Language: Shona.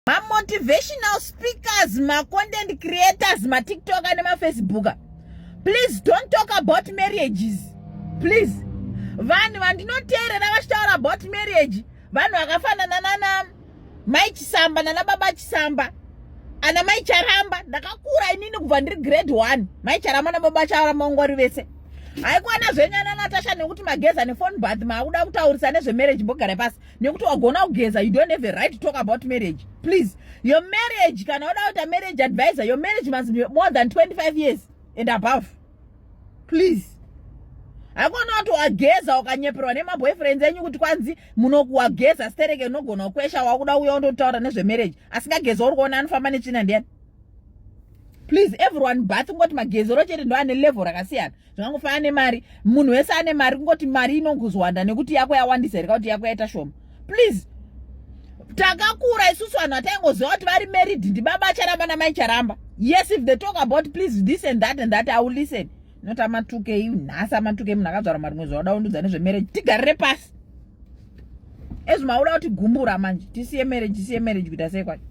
Mamotivational speakers, macontent creators, matiktoker nemafacebooker, please don't talk about marriages, please. Vanhu vandinoteerera vachitaura about marriage, vanhu vakafanana nana Mai Chisamba, nana Baba Chisamba, ana Mai Charamba. Ndakakura inini kubva ndiri grade 1, Mai Charamba naBaba Charamba ungwari vese. Haikwana zvenyu ana Natasha nekuti mageza nephone bath, maakuda kutaurisa nezvemarriage. Mbogara pasi. Nekuti wagona kugeza, you don't have a right to talk about marriage, please. Your marriage, kana uda kuita marriage advisor, your marriage must be more than 25 years and above, please. Hakuna kuti wageza, ukanyeperwa nemaboyfriends enyu kuti kwanzi munokuwageza stereke, unogona kukwesha, wakuda uya undotaura nezvemarriage. Asingageza uri kuona anofamba netsvina ndiani? Please, everyone bath. Kungoti magezero chete ndo ane level rakasiyana. Zvingangofanana nemari, munhu wese ane mari, kungoti mari inongozwanda nekuti yako yawandisa here kuti yako yaita shoma. Please, takakura isusu, vanhu vataingoziva kuti vari married ndibaba Charamba naMai Charamba. Yes, if they talk about, please, this and that and that, I will listen, not amatukei nhasi, amatukei munhu akadzvara marimwe zuva uda kundudza nezvemarriage. Tigarire pasi ezvi, mauda kuti gumbura manje. Tisiye marriage, tisiye marriage kuita sei kwacho?